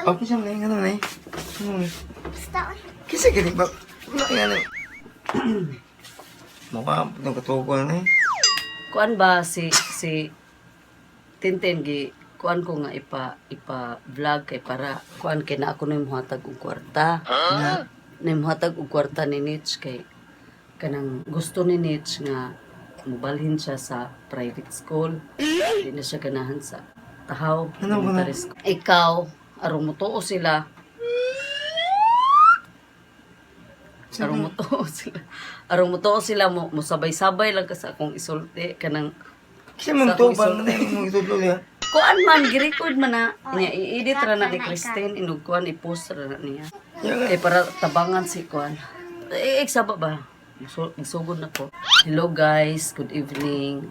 Okay siya man, ngano man. Ano man? Basta oy. Kinsa gani ba? Wala kay ano. Mukha nang katugon eh. Kuan ba si si Tintin gi kuan ko nga ipa ipa vlog kay para kuan kay na ako na muhatag og kwarta. Na muhatag og kwarta ni Nitch kay kanang gusto ni Nitch nga mobalhin siya sa private school. Di na siya ganahan sa Tahaw Ano ba na? Elementary School. Ikaw, aron mo sila. Aron mo sila. Aron mo sila mo musabay-sabay lang ka sa akong isulti kanang Kinsa man Sa to akong ba isulti. na mo itudlo niya? Kuan man gi-record man na niya i-edit ra na ni Ikaw na, Christine inog kuan i-post ra na niya. Ya Kay para tabangan si kuan. Eh, saba ba? Magsugod na ko. Hello guys, good evening.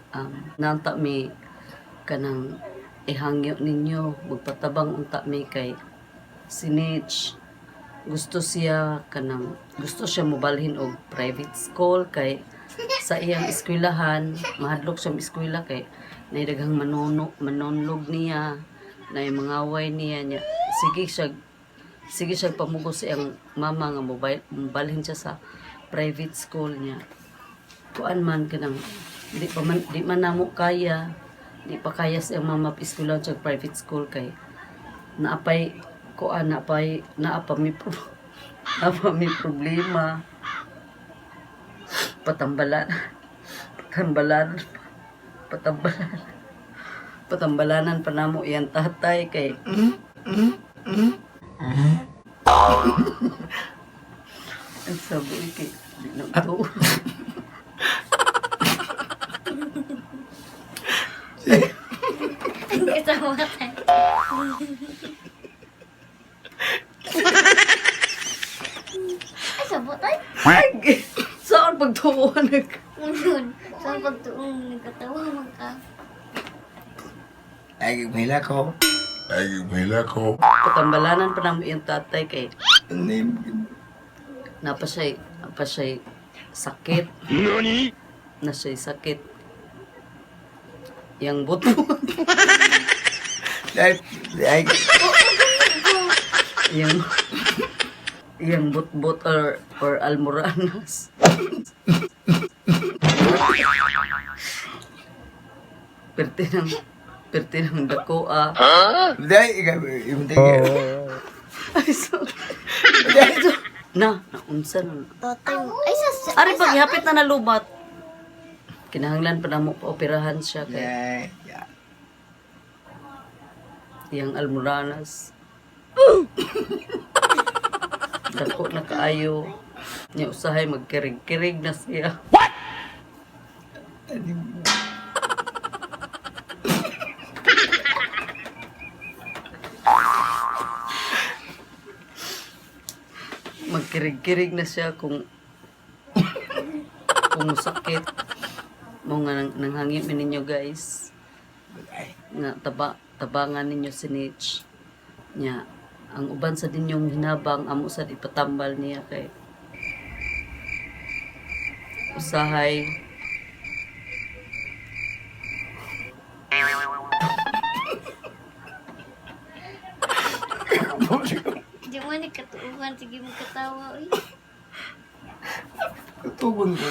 Nanta mi kanang ihangyo ninyo magpatabang unta mi kay si Nitch. Gusto siya kanang gusto siya mobalhin og private school kay sa iyang eskwelahan, mahadlok siya eskwela kay nay daghang manono manonlog niya, nay mangaway niya niya. Sige siya pamugos sa iyang mama nga mobile mobalhin siya sa private school niya. Kuan man kanang di pa man di man namo kaya, di pa kaya sa iyang mama eskwelahan siya private school kay naapay kuan naapay naapa mi naapa mi problema patambalan patambalan patambalan patambalanan pa namo iyang tatay kay ang sabi kay di na to. Katawa tayo. Ay, sabot ay. Saan pagtuo nag Ngun. Sa pagtuong nagkatawa man ka. Ay, mahila ko. Ay, mahila ko. Patambalanan pa namo iyang tatay kay Ano napa siya'y sakit. Na siya'y sakit. Yang buto. Ay, ay, Yang yang butbut or almoranas. Perte ng dako ah. Dai, ikaw, ibintay ka. Ay, so, na, naunsa na. Tatay mo. Ay, sa... Ari pag hapit na nalubat. Kinahanglan pa na mo paoperahan siya kay Yeah, yeah. iyang almoranas. Dako na kaayo. Nya usahay magkirig-kirig na siya. Magkirig-kirig na siya kung musakit. Mo nga nang, nanghangin mi ninyo guys Ay, nga tabangan ninyo si Nitch. Nya ang uban sa ninyong hinabang amo sad ipatambal niya kay usahay Di mo ni katuuhan. Sige mo katawa. Uy. Katugon ko.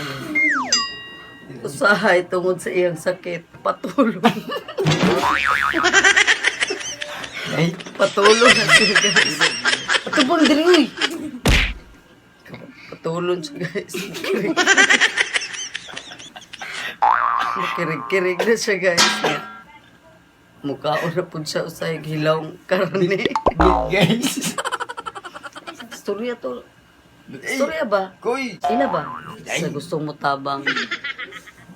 Usahay tungod sa iyang sakit patulong. Ay, Patulong na siya guys. Patubong diri uy. Patulong siya guys. Makirig-kirig na siya guys. Nya, mukhaon na pud siya usay hilawng karne. guys. Storya to. Ay, Storya ba? Koy. Ina ba? Sa gustong mo tabang.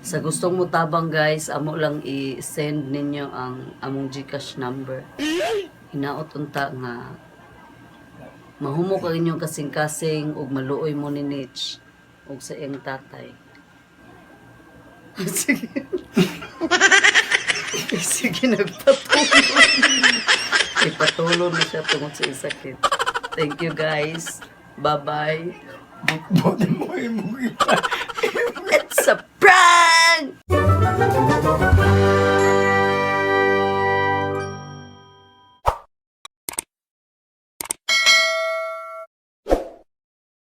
Sa gustong mo tabang guys, amo lang i-send ninyo ang among GCash number. Hinaot unta nga mahumok ang inyong kasing-kasing ug maluoy mo ni Nitch ug sa iyang tatay. Sige. Sige, nagpatulo. Ipatulo na siya tungod sa isakit. Thank you guys. Bye-bye. Buti mo yung It's a prank!